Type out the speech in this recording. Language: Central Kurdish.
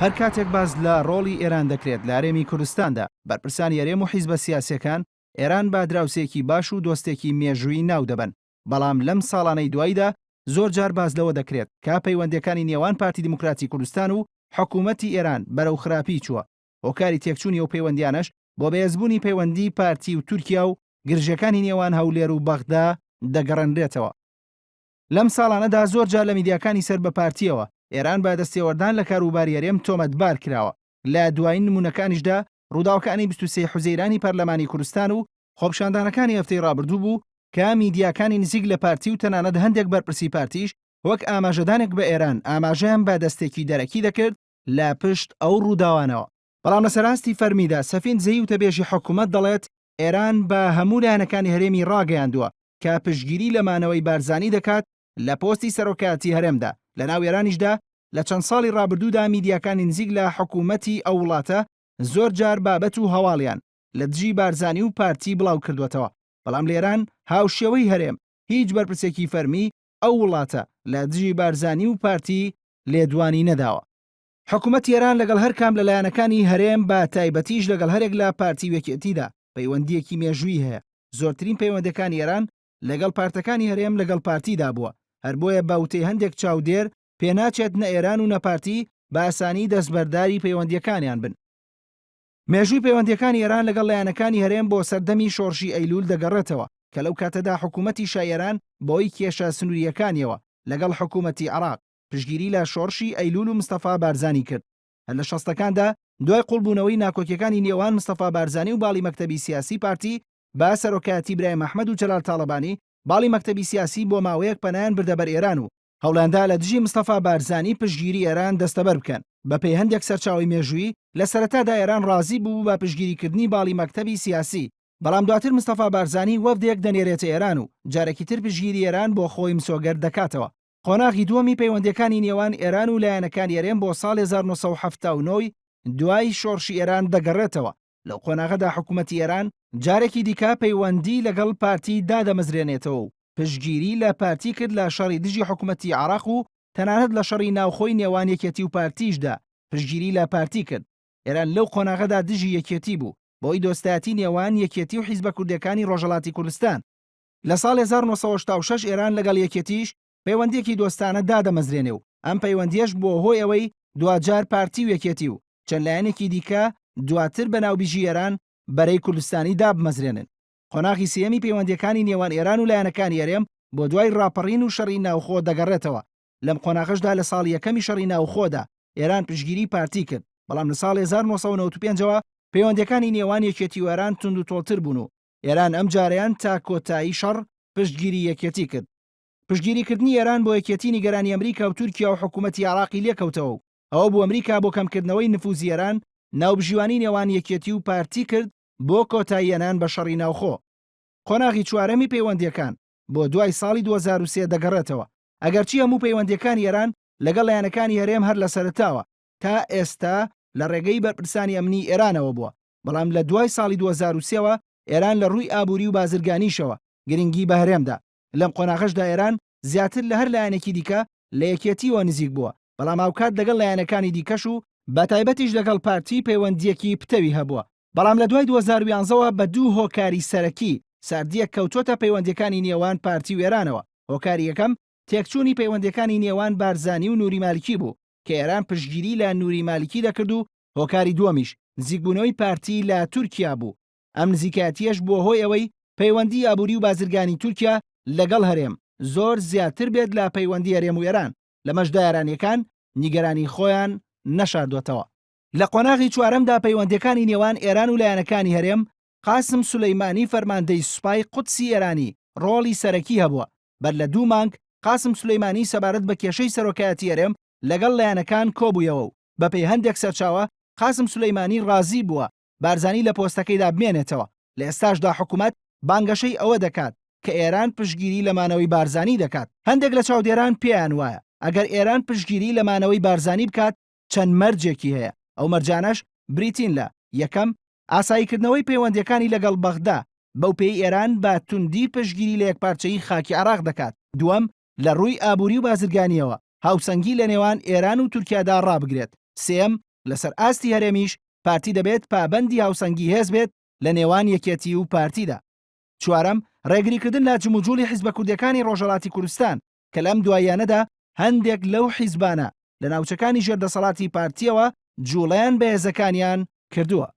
هەر کاتێک باس لە ڕۆڵی ئێران دەکرێت لە هەرێمی کوردستاندا، بەرپرسانی هەرێم و حیزبە سیاسییەکان ئێران بە دراوسێیەکی باش و دۆستێکی مێژوویی ناو دەبەن، بەڵام لەم ساڵانەی دواییدا زۆر جار باس لەوە دەکرێت کە پەیوەندییەکانی نێوان پارتی دیموکراتی کوردستان و حکوومەتی ئێران بەرەو خراپی چووە، هۆکاری تێکچوونی ئەو پەیوەندییانەش بۆ بەهێزبوونی پەیوەندیی پارتی و تورکیا و گرژییەکانی نێوان هەولێر و بەغدا دەگەڕێنرێتەوە. لەم ساڵانەدا زۆر جار لە میدیاکانی سەر بە پارتییەوە، ئێران بە دەستێوەردان لە کاروباری هەرێم تۆمەتبار کراوە. لە دوایین نموونەکانیشدا ڕووداوەکانی 23 حوزەیرانی پەرلەمانی کوردستان و خۆپیشاندانەکانی هەفتەی ڕابردوو بوو کە میدیاکانی نزیک لە پارتی و تەنانەت هەندێک بەرپرسی پارتیش وەک ئاماژەدانێک بە ئێران ئاماژەیان بە دەستێکی دەرەکی دەکرد لە پشت ئەو ڕووداوانەوە. بەڵام لەسەر ئاستی فەرمیدا سەفین دزەیی وتەبێژی حکومەت دەڵێت ئێران بە هەموو لایەنەکانی هەرێمی ڕاگەیاندووە کە پشتگیری لە مانەوەی بارزانی دەکات لە پۆستی سەرۆکایەتی هەرێمدا، لەناو ئێرانیشدا لە چەند ساڵی ڕابردوودا میدیاکانی نزیک لە حکومەتی ئەو وڵاتە زۆر جار بابەت و هەواڵیان لە دژی بارزانی و پارتی بڵاو کردووەتەوە، بەڵام لە ئێران هاوشێوەی هەرێم هیچ بەرپرسێکی فەرمی ئەو وڵاتە لە دژی بارزانی و پارتی لێدوانی نەداوە. حکومەتی ئێران لەگەڵ هەر کام لە لایەنەکانی هەرێم بە تایبەتیش لەگەڵ هەرێک لە پارتی و یەکێتیدا پەیوەندییەکی مێژوویی هەیە، زۆرترین پەیوەندەکانی ئێران لەگەڵ پارتەکانی هەرێم لەگەڵ پارتیدا بووە، هەر بۆیە بە وتەی هەندێک چاودێر پێناچێت نە ئێران و نە پارتی بە ئاسانی دەستبەرداری پەیوەندییەکانیان بن. مێژووی پەیوەندییەکانی ئێران لەگەڵ لایەنەکانی هەرێم بۆ سەردەمی شۆڕشی ئەیلوول دەگەڕێتەوە کە لەو کاتەدا حکوومەتی شای ئێران بەهۆی کێشە سنوورییەکانیەوە لەگەڵ حکوومەتی عێراق پشتگیری لە شۆڕشی ئەیلوول و مستەفا بارزانی کرد. هەر لە شەستەکاندا دوای قووڵبوونەوەی ناکۆکیەکانی نێوان مستەفا بارزانی و باڵی مەکتەبی سیاسی پارتی بە سەرۆکایەتی برایم ئەحمەد و جەلال تاڵەبانی، باڵی مەکتەبی سیاسی بۆ ماوەیەک پەنایان بردە بەر ئێران و هەوڵیاندا لە دژی مستەفا بارزانی پشتگیری ئێران دەستەبەر بکەن. بەپێی هەندێک سەرچاوەی مێژوویی، لە سەرەتادا ئێران ڕازی بووبوو بە پشتگیریکردنی باڵی مەکتەبی سیاسی، بەڵام دواتر مستەفا بارزانی وەفدێک دەنێرێتە ئێران و جارێکی تر پشتگیری ئێران بۆ خۆی مسۆگەر دەکاتەوە. قۆناغی دووەمی پەیوەندییەکانی نێوان ئێران و لایەنەکانی هەرێم بۆ ساڵی 1979 دوای شۆڕشی ئێران دەگەڕێتەوە، لەو قۆناغەدا حکوومەتی ئێران جارێکی دیکە پەیوەندی لەگەڵ پارتی دادەمەزرێنێتەوە و پشتگیری لە پارتی کرد لە شەڕی دژی حکوومەتی عێراق و تەنانەت لە شەڕی ناوخۆی نێوان یەکێتی و پارتیشدا پشتگیری لە پارتی کرد. ئێران لەو قۆناغەدا دژی یەکێتی بوو بەهۆی دۆستایەتی نێوان یەکێتی و حیزبە کوردییەکانی ڕۆژهەڵاتی کوردستان. لە ساڵی 1986 ئێران لەگەڵ یەکێتیش پەیوەندییەکی دۆستانە دادەمەزرێنێ و ئەم پەیوەندییەش بووە هۆی ئەوەی دواجار پارتی و یەکێتی و چەند لایەنێکی دیکە دواتر بە ناوبژی ئێران بەرەی کوردستانی دابمەزرێنن. قۆناغی سێیەمی پەیوەندییەکانی نێوان ئێران و لایەنەکانی هەرێم بۆ دوای ڕاپەڕین و شەڕی ناوخۆ دەگەڕێتەوە. لەم قۆناغەشدا لە ساڵی یەکەمی شەڕی ناوخۆدا ئێران پشتگیری پارتی کرد، بەڵام لە ساڵی 1995 ەوە پەیوەندییەکانی نێوان یەکێتی و ئێران توندوتۆڵتر بوون و ئێران ئەمجارەیان تا کۆتایی شەڕ پشتگیری یەکێتی کرد. پشتگیریکردنی ئێران بۆ یەکێتی نیگەرانی ئەمریکا و تورکیا و حکوومەتی عێراقی لێکەوتەوە و ئەوە بوو ئەمریکا بۆ کەمکردنەوەی نفوزی ئێران ناوبژیوانی نێوان یەکێتی و پارتی کرد بۆ کۆتاییهێنان بە شەڕی ناوخۆ. قۆناغی چوارەمی پەیوەندییەکان بۆ دوای ساڵی 2003 دەگەڕێتەوە. ئەگەرچی هەموو پەیوەندییەکانی ئێران لەگەڵ لایەنەکانی هەرێم هەر لە سەرەتاوە تا ئێستا لە ڕێگەی بەرپرسانی ئەمنی ئێرانەوە بووە، بەڵام لە دوای ساڵی 2003 وە ئێران لە ڕووی ئابووری و بازرگانیشەوە گرنگی بە هەرێم دا. لەم قۆناغەشدا ئێران زیاتر لە هەر لایەنێکی دیکە لە یەکێتییەوە نزیک بووە، بەڵام هاوکات لەگەڵ لایەنەکانی دیکەش و بەتایبەتیش لەگەڵ پارتی پەیوەندییەکی پتەوی هەبووە. بەڵام لە دوای 2011 ەوە بە دوو هۆکاری سەرەکی ساردییەک کەوتووەتە پەیوەندییەکانی نێوان پارتی و ئێرانەوە، هۆکاری یەکەم تێکچوونی پەیوەندییەکانی نێوان بارزانی و نوری مالکی بوو کە ئێران پشتگیری لە نوری مالکی دەکرد و هۆکاری دووەمیش نزیکبوونەوەی پارتی لە تورکیا بوو، ئەم نزیکایەتییەش بووە هۆی ئەوەی پەیوەندی ئابووری و بازرگانی تورکیا لەگەڵ هەرێم زۆر زیاتر بێت لە پەیوەندی هەرێم و ئێران، لەمەشدا ئێرانییەکان نیگەرانی خۆیان نەشاردووەتەوە. لە قۆناغی چوارەمدا پەیوەندییەکانی نێوان ئێران و لایەنەکانی هەرێم، قاسم سولەیمانی فەرماندەی سوپای قودسی ئێرانی ڕۆڵی سەرەکی هەبووە، بەر لە دوو مانگ قاسم سولەیمانی سەبارەت بە کێشەی سەرۆکایەتی هەرێم لەگەڵ لایەنەکان کۆبوویەوە و بەپێی هەندێک سەرچاوە قاسم سولەیمانی ڕازی بووە بارزانی لە پۆستەکەیدا بمێنێتەوە، لە ئێستاشدا حکومەت بانگەشەی ئەوە دەکات کە ئێران پشتگیری لە مانەوەی بارزانی دەکات. هەندێک لە چاودێران پێیان وایە ئەگەر ئێران پشتگیری لە مانەوەی بارزانی بکات چەند مەرجێکی هەیە، ئەو مەرجانەش بریتین لە، یەکەم، ئاساییکردنەوەی پەیوەندییەکانی لەگەڵ بەغدا، بەو پێی ئێران بە توندی پشتگیری لە یەکپارچەیی خاکی عێراق دەکات. دووەم، لە ڕووی ئابووری و بازرگانییەوە هاوسەنگی لە نێوان ئێران و تورکیادا ڕابگرێت. سێیەم، لەسەر ئاستی هەرێمیش پارتی دەبێت پابەندی هاوسەنگی هێز بێت لە نێوان یەکێتی و پارتیدا. چوارەم، ڕێگریکردن لە جموجوڵی حیزبە کوردیەکانی ڕۆژهەڵاتی کوردستان کە لەم دواییانەدا هەندێک لەو حیزبانە لە ناوچەکانی ژێر دەسەڵاتی پارتیەوە جوڵەیان بە هێزەکانیان کردووە.